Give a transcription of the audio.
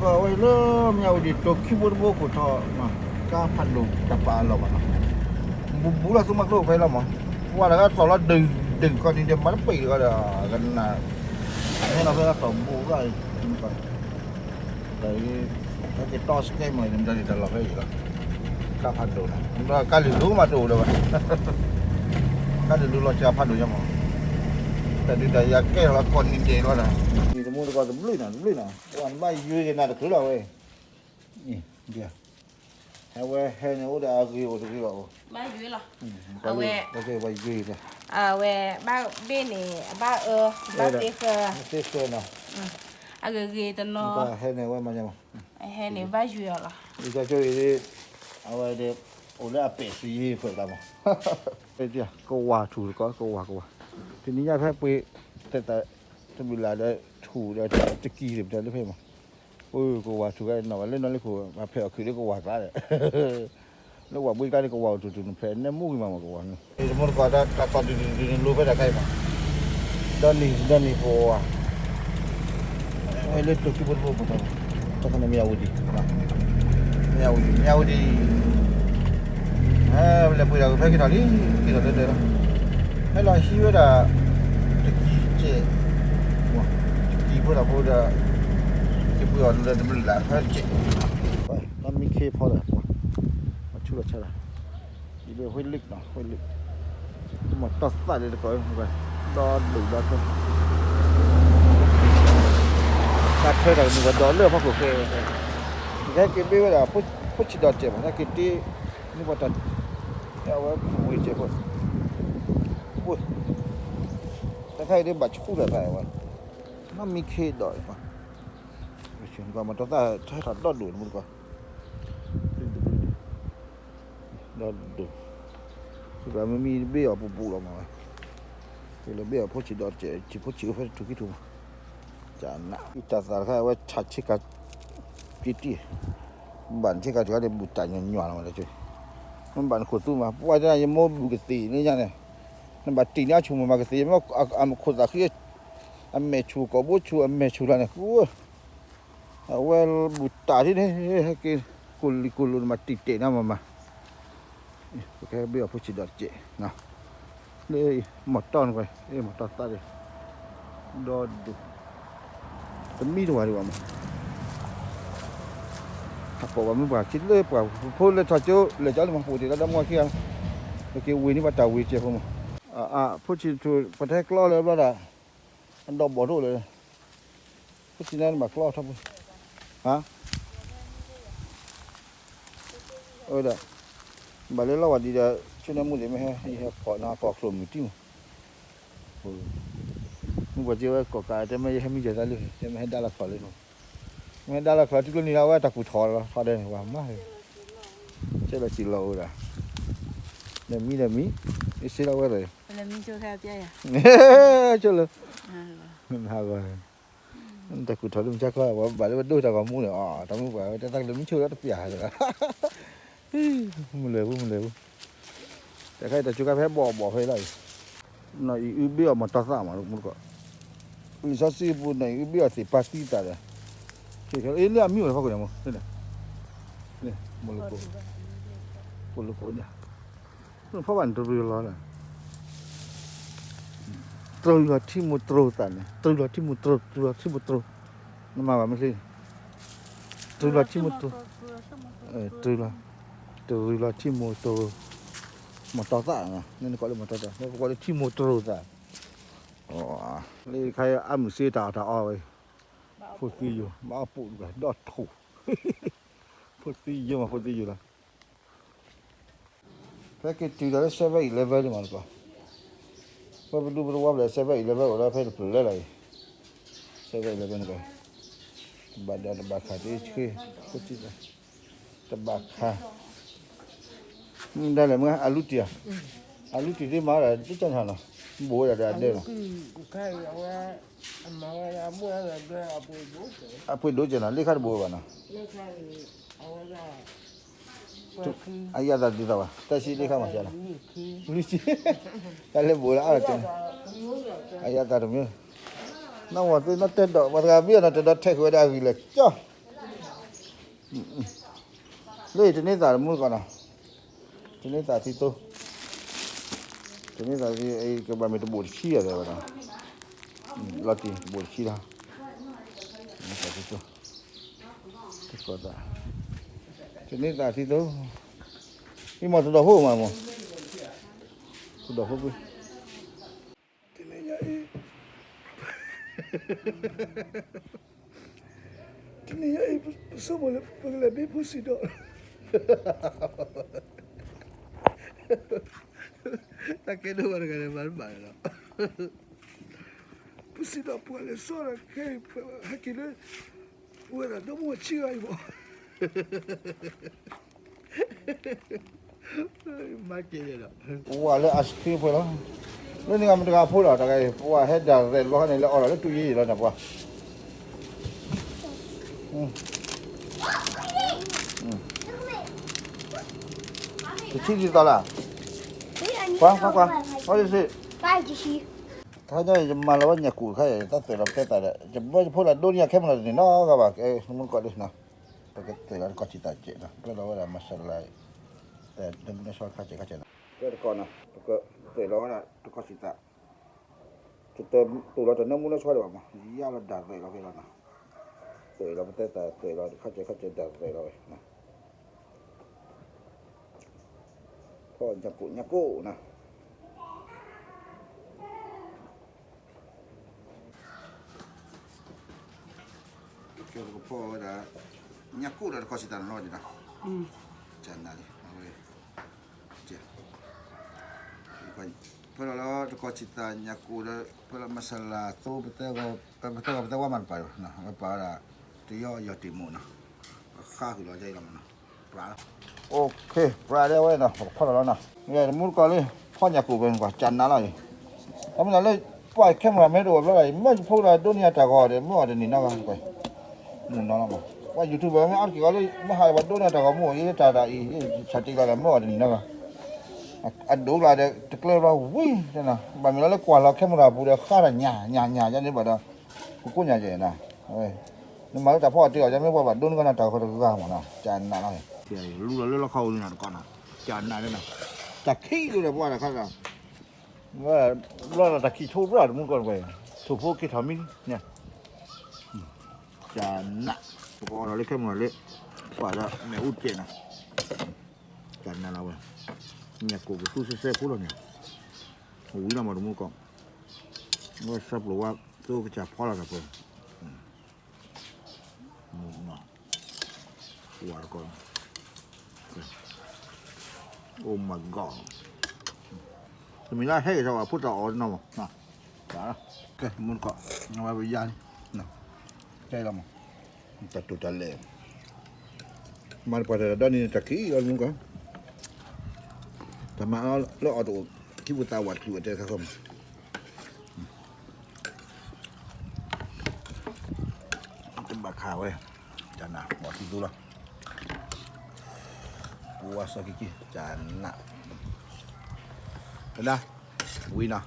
ကဝဲလၢမၠၣ်ဝတံၣ် တိၤခံဘိတဘိခိၣ်ထီၣ်, ကါဖးဒိၣ်တပာ်အလီၢ်ဘၣ်နီၤ, ဘူးဘူးလီၤသူမၤကျိဖဲလီၤမး, ဝဲဒၣ်ကသီၣ်လီၤဒုးဒုးကီၢ်န့ၣ်ဒီး မၤတပံာ်တကီၢ်ဒီး ကနၣ်, ဟဲလီၤဖဲလီၤသီၣ်ဘူးဂၤ, တၢ်အံၤ ဟဲက့ၤတီစကဲမီၤန့ၣ် မတၤဒ်တၢ်လီၢ်ဖဲအံၤလီၤ, ကါဖးဒိၣ်နီၤ, ဒီးကါလုာ်လူၤမးတအိၣ်လၢၤဘၣ်, ကါလုာ်လူၤလီၤစှၤဖးဒိၣ်ညါမး, တၢ်ဒုးတၢ်ယၤကဲထီၣ်လီၤကီၢ်န့ၣ်ဒဲးလီၤဒီး, တမူတကိးတဘျုးနီၤ တဘျုးနီၤ, ပှၤနဘၣ်ယွၤက့ၤနၤတချုးလီၤဝဲ အဝဲဟဲန့ၣ်အိၣ်ဒီးအဂ့ၤအိၣ်တဂ့ၤဘၣ်အိၣ်, အဝဲ ဘၣ်ဘ့ၣ်န့ၣ် အဘၣ်အၢ ဘၣ်သ့ဃၢ, သ့ဃၢနီၤ, အဂ့ၤဂ့ၤတနီၤ, ဟဲန့ၣ်ဝဲမၤညါမး, ဟဲန့ၣ်ဘၣ်ယွၤအီၤလီၤ, အံၤကၠီကၠိအံၤ အဝဲဒၣ် အိၣ်လၢအပဲာ်စယ့ၤဖျၢၣ်သးမး, ကဝၢ်ထူၣ်တကီး ကဝၢ်ကဝၢ်, တနံၤညါဖဲပှ့ၤ တၢ်တဘျုးလၢ်ဒီးထူၣ်ဒီးတကံၤတပတဲလၢဖဲမး, အိၣ်ကဝၢ်ထူၣ်ကဲနီၢ်ဘၣ်လၢနီၢ်လၢခိၣ် မၤဖဲးအီၣ်ခုးလၢကဝၢ်ကျါဒီး လၢဝၤဘှ့ကျါန့ၣ် ကဝၢ်အိၣ်ထူၣ်ထူၣ်န့ၣ် ဖဲးနဲမူဂံၢ်မးမးကဝၢ်န့ၣ် တမူတကိးတၢ်သီၣ်ဒုးဒုးဒုးန့ၣ်လိၤဖဲတၢ်ခဲအံၤမး, ဒီနံၤဒီနံၤပဝဲ ဝဲလၢတိၤခံဘိတဘိပတီၢ်, တၢ်ခါန့ၣ်မ့ၢ်အဝဲဒံး, မ့ၢ်အဝဲဒံး မ့ၢ်အဝဲဒံး, လဲၤပှ့ၤဒၣ်ဖဲက့ၤထီၣ်လံ, က့ၤထီၣ်လၢဒၢးလီၤ, ဟဲလီၤဟံးဝဲဒၣ် တကံၤစဲး, တကံၤဖိတၢ်ဖိဒီး က့ၤပှ့ၤအီၤလၢတဘျုးလၢ်ဖဲတကဲး, တၢ်မံခ့ဖီဒီး မၤဆူၣ်လီၤဆါဒီး ယဘ့ၣ် ဝ့ၢ်လ့ၣ်နီၤ ဝ့ၢ်လ့ၣ်, မၤတီၢ်သၣ်လၢတကိး, ဒီဒူၣ်ဒီထၢ, တၢ်ထၢတၢ်ကမုာ်ပှၤဒီးလၢအဖီခိၣ်ဃဲ, ကဟဲက့ၤဘ့ၣ်ဝဲဒၣ် ဖိဆံးဒီးတစဲးမး တၢ်က့ၤတ့, န့ၢ်ပှၤတၢ်, အဝဲဝ့ၢ်စဲးဖိ, တၢ်ခါအံၤဒ်ဘၣ်ဆူၣ်တၢ်သးဝဲ, နီၢ်မံခ့ဒီး, မၤတီၢ်သၣ်ထၢထီၣ်ဒီဒူၣ်တမူတကိး ဒီဒူၣ်, ပှၤမ့မ့ၢ်ဘ့ၣ်အီၤပူၤပူၤလီၤမးဝဲ, လၢဘ့ၣ်အီၤဖိဆံးဒီးတစဲး ဆံးဖိဆံးအိၣ်ဖဲတထူၣ်ခံထူၣ်မး, ကနၣ် တၢ်သးတခါအဝဲဆးဆ့ကၤ, က့တံၢ်, ဘၣ်နဆ့ကၤတဂၤဒီးဘူးတၢ်ညီညီလီၤမးလၢကၠိ, မ့ၢ်ဘၣ်နခိၣ်သူမး ပှၤတၢ်ယမိၢ်ဘူးကသ့ၣ်လၢညါန့ၣ်, နဘၣ်တံၢ်န့ၢ်အဆူၣ်မးမၤကသ့ၣ် မ့ၢ်အခိၣ်သးဃံ, အမဲာ်ဆူၣ်ကိာ်ဘိဆူၣ်အမဲာ်ဆူၣ်လီၤန့ၣ် အဝဲဘူးတၢ်ဒ်န့ၣ်, ဟဲက့ၤ ကိၣ်လံၤကိၣ်လိၤန့ၣ် မၤတံာ်တဲာ်န့ၢ်မးမး, ပကဟဲဘ့ၣ်အီၤဖိဆံးဒီးတစဲး, လၢမၤတီၢ်န့ၣ်ကွၢ်, မၤတီၢ်သၣ်ဒၣ်, ဒီဒူၣ်, တမံတဝၤဒံးဘၣ်မး, ဟးပိာ်ပှၤမုၢ်ပှၤခံလၢပှၤဖိလၢထီၣ်ကၠိ လဲၤကၠီလံမး ပအိၣ်တ့ၢ်လၢဒီမါခံဂၤ, ပက့ၤဝ့ၤန့ၢ်ပှၤတၢ်ဝ့ၤစဲးဖိမး, ဖိဆံးထူၣ် ပတဟဲကျီလၢဘျီဒၣ် အဒီးဘီၣ်တအိၣ်လၢၤ, ဖိဆံးန့ၣ်နဘၣ်ကျီထီၣ်ပှဲၤ, ဟါ, အဝဲဒၣ်, ဘၣ်လၢလီၤဝဲဒ်ဒီး ဆူညါမုၢ်ဒံးမ့ၢ်ဟဲ ယဟဲဖီၣ်နၤဖီၣ်ချိၣ်မုၢ်တံၢ်မး, မုၢ်ပှၢ်က့ဝဲကီၢ်ကးတဲမ့ၢ်ယဟဲမံယဲၢ်သးလၢ တဲမ့ၢ်ဟဲဒါလီၤခီၣ်လၢ, မ့ၢ်ဟဲဒါလီၤခီၣ်လၢ တုၤကျိနံၤလၢအဝဲတၢ်ကူၣ်ထီၣ်လီၤ ထီၣ်ဒဲးန့ၣ် ပှၤမၤ ကဲလီၤစံၣ်လီၤအိၣ်ဒၣ်, ဒီးမံဒီးမံ, အ့ၣ်စ့လီၤဝဲဒီး, ဆိလၢ, တၢ်ကူၣ်ထီၣ်လၢမုၢ်ဆါခီ ပှၤဘၣ်လၢပဒိၣ်တၢ်ဂီၤမူန့ၣ် အတၢ်မုၢ်ပှၢ်ဝဲတဲသးကလၢမံဆိလၢတပျၢ်လၢ, မုၢ်လၢၤပူၤ မုၢ်လၢၤပူၤ, တၢ်ခါအံၤတၢ်ကၠိခါဖဲဘီၣ်ဘီၣ်ဖဲလီၤအံၤ, နီၢ်အံၤအုဘ့ၣ်အီၤမၤတီၢ်သၣ်မး မုၢ်တကိး, လံာ်စီဆှံပူၤနီၢ်အံၤအုဘ့ၣ်အီၤသ့ၣ်ပာ်သံသးဒီး, ကၠိခဲလၢ အ့ၣ်လၢအမံအိၣ်လၢဖီခိၣ်န့ၣ်မး, မလိကိးန့ၣ်, ဖီဘၣ်န့ၣ်တရူးလီၤလၢ တရူးလီၤထံမိၢ်တရူးသးန့ၣ် တရူးလီၤထံမိၢ်တရူး တရူးလီၤထံမိၢ်တရူး, နမၤဘၣ်မ့ၢ်ချ့, တရူးလီၤထံမိၢ်တရူး, တရူးလီၤ, တရူးလီၤထံမိၢ်တရူး, မၤတီၢ်သၣ်, နနကိးလၢမၤတီၢ်သၣ် နကိးလၢထံမိၢ်တရူးသး, လၢခါအံၤအါမုၢ်စ့တၢ်အီၣ်တၢ်အီဝဲ, ဖိသံယိာ် ဘၣ်အီၣ်ပူၤဒီးထူၣ်, ဖိသံယိာ်မး ဖိသံယိာ်လီၤ. ဖဲက့ၤတုၤဒီးလၢ seven eleven လံမးနကီၢ်, ဝဲပဒူပတဝီဖျဲၣ် seven eleven အိၣ်ဒီးဖဲတဖျၢၣ်လၢလီၤအံၤ, seven eleven နကီၢ်, တဘၣ်ဒီးတဘၣ်ခါတဆှ့, တဘၣ်ခါ, မ့ၢ်ဒၣ်လဲာ်မ့ၢ်အလူတံၢ်ဧါ, အလူတံၢ်သ့မၤဝဲဒၣ်တကၢ်နီၤ, ဘူးဝဲဒၣ်ဒီးအဒဲလီၤ, အပှ့ၤဒိၣ်ကဲနီၤ လ့ၣ်ခါတဘူးဝဲဘၣ်နီၤ အယသးဒ်သိးဘၣ် တၢ်ဆံလ့ၣ်ခါမၤစၢၤလီၤ, လွံၢ်ဆံ, တၢ်လၢဘူးလၢအါလီၤကဲနီၤ, အယသးတမံၤ, နီၢ်ဝၤသ့ၣ်နီၢ်တဲဒီး ပှၤတဂၤဘ့ၣ်နီၤ တဲဒီးထဲးဃုာ်ဝဲဒၣ်အဂံၢ်လၢာ်ကၠီ, လၢတန့ၢ်သးတမူတကိးနီၤ, တန့ၢ်သးသံသိ, တန့ၢ်သးသံ ကဘၣ်မ့ၢ်တဘိးတဆံယၤသဲဝဲဒီး, လီၤတံၢ်တဘိးတဆံလီၤ, တန့ၢ်သးသံသိ, တန့ၢ်သးသံသိ, အံၤမ့ၢ်တဒီးဖိမးမ့ၢ်, တဒီးဖိကွံာ် တနံၤညါအံၤ, တနံၤညါအံၤ ပဆိကမိၣ်လၢပကလဲၤဘ့ၣ်ဖိစံးဒီး, တၢ်ကဲဒိၣ်ဘၣ်တဂၤန့ၣ် မၤတဘၣ်လီၤ, ဖိစံးဒီးပှၤလဲၤစိာ်ဒီးခဲအံၤ ဟဲက့ၤလၢ ပဝဲဒၣ်ဒီမါဝၤဆံဂၤအံၤဘၣ် မၤက့ၤဒီး ပှၤလၢ ice cream ပှဲၤလီၤ, လၢန့ၣ်ဂၤမတဂၤဖိလီၤ တဂၤအံၤ ပှၤဟဲဒၣ်ရဲၣ်လီၤန့ၣ် လၢအီၣ်လီၤလၢတူၢ်ယံၤယံၤလီၤန့ၣ်ပှၤ, တဆံဒ်သိးလၢ်, ကွၢ်ကွၢ်ကွၢ်, what is it? ခါညါယမၤလီၤဝဲညၣ်ကူၣ်တခါအံၤ တၢ်သွဲၣ်လီၤပတဲသးဒီး ယဘၢယဖိလၢဒိၣ်န့ၢ်အခဲမုၢ်လီၤတန့ၢ်နီတဂၤဘၣ်, မုၢ်ကီၢ်ဒ်နီၤ, ပကသွဲၣ်လီၤတကီၢ်ဆံးသးကဲးနီၤ ပၢလီၤဝဲဒၣ် masala တၢ်မူနၢ်ဆှီခါကဲးခါကဲးနီၤ, ပတကိးနီၤ ပကသွဲၣ်လီၤဝဲဒၣ်တကီၢ်ဆံးသး, တတူၢ်လီၤတနၢမူနၢ်ဆှီဒံးဘၣ်မး ယါလီၤဒၣ်သွဲၣ်လီၤဖဲလီၤနီၤ, သွဲၣ်လီၤပတဲသး သွဲၣ်လီၤတခါကဲးခါကဲးဒၣ်သွဲၣ်လီၤဝဲနီၤ ဖီၣ်ညၣ်ကိၣ်ညၣ်ကိၣ်နီၤ, ကဲပကဖီၣ်ဝဲဒၣ် ညၣ်ကိၣ်ဒီးတကီၢ်ဆံးသးနီၤလီၤဒံးနီၤ, ကနၣ်လံ, ဖဲလီၤလၢတကီၢ်ဆံးသးညၣ်ကိၣ်ဒီး ဖဲလီၤ masala သိ ပတဲဂီၤပတဲဝါမၤတပာ်ဒီး ပပာ်ဝဲဒၣ် တယီၣ်ယီၣ်တံၢ်မူနီၤ, ပဃါဃုာ်လီၤယဲအံၤလီၤမးနီၤ, ပှၤ OK ပှၤဒဲဝဲနီၤ ပဖီၣ်လီၤလီၤနီၤ, တမူတကိးလံ ဖီၣ်ညၣ်ကိၣ်ဖဲန့ၣ်ကွၢ် ကနၣ်လီၤအံၤ, အမ့ၢ်လၢ ပှၤ camera မ့ၢ်တအိၣ်ဘျီဒီး မ့ၢ်ယဖိလၢဒိၣ်န့ၢ်အတၢ်ဂီၤဒီး မ့ၢ်အီၤတနံၤနီၤဂၤ မူနီၤလီၤမး, ပှၤ YouTuber မ့ၢ်အီၣ်တက့ၢ်ဂီၤလၢ မ့ၢ်ဟးလၢပှၤဒိၣ်န့ၢ်အတၢ်ဂီၤမ့ၢ်အိၣ် ယတၢ်တၢ်အံၤ ယဆၢတ့လီၤဒီး မ့ၢ်အီၤတနံၤနီၤဂၤ, အဒိၣ်ကျါဒီး တကျဲဘျီဝံၤ ဘၣ်မ့ၢ်လီၤလၢကွၢ်လီၤ camera ပူၤဒီး ဃါတၢ်ညၣ်ညၣ်ညၣ် ယန့ၣ်ဘၣ်ဒီး ပကိၢ်ညါယဲနီၤ, နမၤလၢတၢ်ဖီၣ်အီၤတ့ၢ်အီၤ ယမ့ၢ်ပှၤဘၣ်ဒိၣ်န့ၢ်ကနၣ်တၢ်ဂီၤတဂၤမးနီၤ ကနၣ်လီၤ, လူလီၤလၢလီခီဝံၤနီၤတကီၢ်နီၤ, ကနၣ်န့ၣ်နီၤ, တၢ်ခံးဒိၣ်ဒီးပှၤတခါဒီး ဘျီဒီးတၢ်ခံးဆိရၣ်တမူတကိးကွၢ်, ထိၣ်ဖိက့ၤထီၣ်မံၤန့ၣ်, ကနၣ်, ပကအီၣ်ဒီးလၢခဲမုၢ်လၢ ပှၤဒီးမ့ၣ်အူတကဲးနီၤ, ကနၣ်လီၤဝဲ, ညၣ်ကိၣ်ကသူစဲစဲဖိလီၤန့ၣ်, ဝံၤလီၤမးတမူတကိး, ဝဲဆၢပျိၤဝါ သိကစၢ်ဖီလီၤတၢ်ပၢ Oh my god. တမံၤလၢဟဲက့ၤထီၣ်ဘၣ် ဖိတၢ်အီၣ်တနီၤမး, ကဲ မုၢ်တကီၢ်, ဝဲပယါန့ၣ်, ကဲလီၤမး, တၢ်တိာ်တၢ်လဲၢ်, မၤတပှၢ်တၢ်ဒီနံၤန့ၣ် တၢ်ခံးလီၤမုၢ်တကီၢ်, တၢ်မၤလၢအီၣ်တအိၣ်, ထံဖိသးဝးတချုးဝဲတဲခါခီမး တဘၣ်ခးဝဲ, ကနၣ် မီၤထံသိလီၤ, ပဝါစီၤကံကံ ကနၣ်, ကဒၣ်, ဝံၤနီၤ